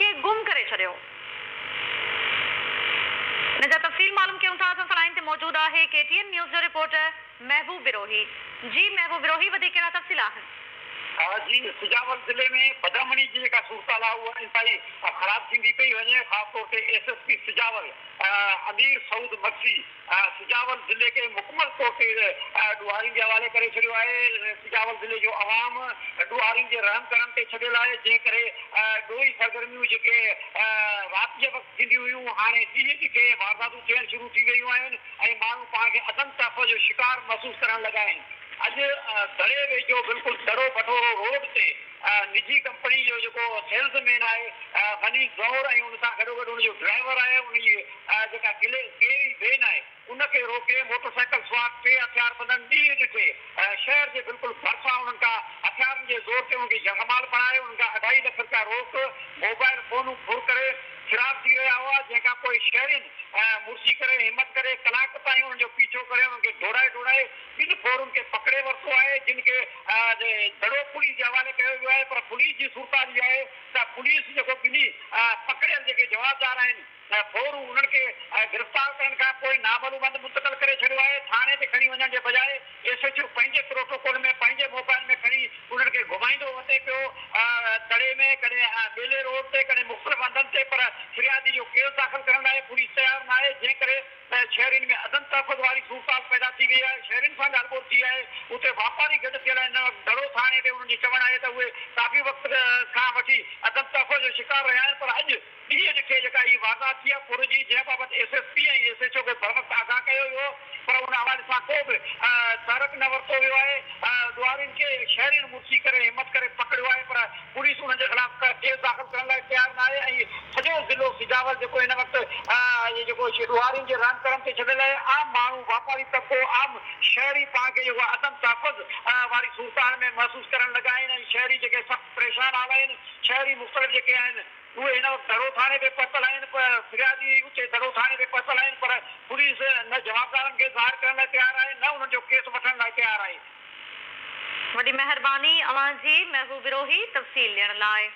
کي گم ڪري ڇڏيو. ان جا تفصيل معلوم ڪيون ٿا اسان سان لائين تي موجود آهي ڪي ٽي اين نيوز جو رپورٽر محبوب بروهي جي محبوب بروهي وڌيڪ ڪهڙا تفصيل آهن. جي سجاول ضلعي ۾ بدامني جي جيڪا صورتحال آهي اها انتهائي خراب ٿيندي پئي وڃي خاص طور تي S S P Sujawal Amir Saud Magsi Sujawal ضلعي کي مڪمل طور تي ڏوهارين جي حوالي ڪري ڇڏيو آهي، سجاول ضلعي جو عوام ڏوهارين جي رحم ڪرم تي ڇڏيل آهي، جنهن ڪري ڏوهي سرگرميون جيڪي رات جي وقت ٿينديون هيون هاڻي ڏينهن ڏٺي وارداتون ٿيڻ شروع ٿي ويون آهن ۽ ماڻهو پاڻ کي عدم تحفظ جو شڪار محسوس ڪرڻ لڳا آهن. اڄ دڙي ويجهو بلڪل دڙو بٺورو روڊ تي نجي ڪمپني جو جيڪو سيلز مين آهي غني زئور ۽ ان سان گڏوگڏ ان جو ڊرائيور آهي ان جي جيڪا ڪيري وين آهي ان کي روڪي موٽر سائيڪل سوار ٽي هٿياربندن ڏينهن ڏٺي شهر جي بلڪل ڀرسان انهن کان هٿيارن جي زور تي انهن کي يرغمال بڻائي انهن کان اڍائي لک رپيا روڪ موبائل فونون ڦر ڪري فرار ٿي رهيا هئا جنهن کان پوء شهرين مڙسي ڪري همت ڪري ڪلاڪ تائين انهن جو پيڇو ڪري انهن کي ڊوڙائي ڊوڙائي ٻن ڦورن کي پڪڙي ورتو آهي جن کي دڙو پوليس جي حوالي ڪيو ويو آهي پر پوليس جي صورتحال اها آهي ته پوليس جيڪو ٻنهي پڪڙيل جيڪي جوابدار آهن ڦورو انهن کي گرفتار ڪرڻ کان پوء نامعلوم هنڌ منتقل ڪري ڇڏيو آهي ٿاڻي تي کڻي وڃڻ جي بجاء ايس ايڇ او پنهنجي پروٽوڪول ۾ پنهنجي موبائل ۾ کڻي انهن کي گهمائيندو وتي پيو دڙي ۾ ڪڏهن ٻيلي روڊ تي ڪڏهن مختلف هنڌن تي پر فريادي جو ڪيس داخل ڪرڻ لاء پوليس تيار ناهي جنهن ڪري ته شهرين ۾ عدم تحفظ واري صورتحال پيدا ٿي وئي آهي، شهرين سان ڳالهه ٻولهه ٿي آهي، اتي واپاري گڏ ٿيل آهن، هن وقت دڙو ٿاڻي تي انهن جو چوڻ آهي ته اهي ڪافي وقت کان وٺي عدم تحفظ جو شڪار رهيا آهن پر اڄ ڏينهن ڏٺي جيڪا هي واردات ٿي آهي ڦر جي جنهن بابت S S P ۽ S H O کي بروقت آگاهه ڪيو ويو هو پر ان حوالي سان ڪو به تحرڪ نه ورتو ويو آهي، ڏوهارين کي شهرين مڙسي ڪري همت ڪري پڪڙيو آهي پر پوليس انهن جي خلاف ڪيس داخل ڪرڻ لاء تيار ناهي ۽ سڄو ضلعو سجاول جيڪو هن وقت جيڪو ڏوهارين جي رحم ڪرم تي ڇڏيل آهي، عام ماڻهو، واپاري طبقو، عام شهري پاڻ کي جيڪو عدم تحفظ واري صورتحال ۾ محسوس ڪرڻ لڳا آهن ۽ شهري جيڪي سخت پريشان حال آهن، شهري مختلف جيڪي آهن اهي هن وقت دڙو ٿاڻي تي پهتل آهن، فريادي اتي دڙو ٿاڻي تي پهتل آهن پر پوليس نه جوابدارن کي ظاهر ڪرڻ لاء تيار آهي نه انهن جو ڪيس وٺڻ لاء تيار آهي. وڏي مهرباني اوهان جي محبوب بروهي تفصيل ڏيڻ لاء.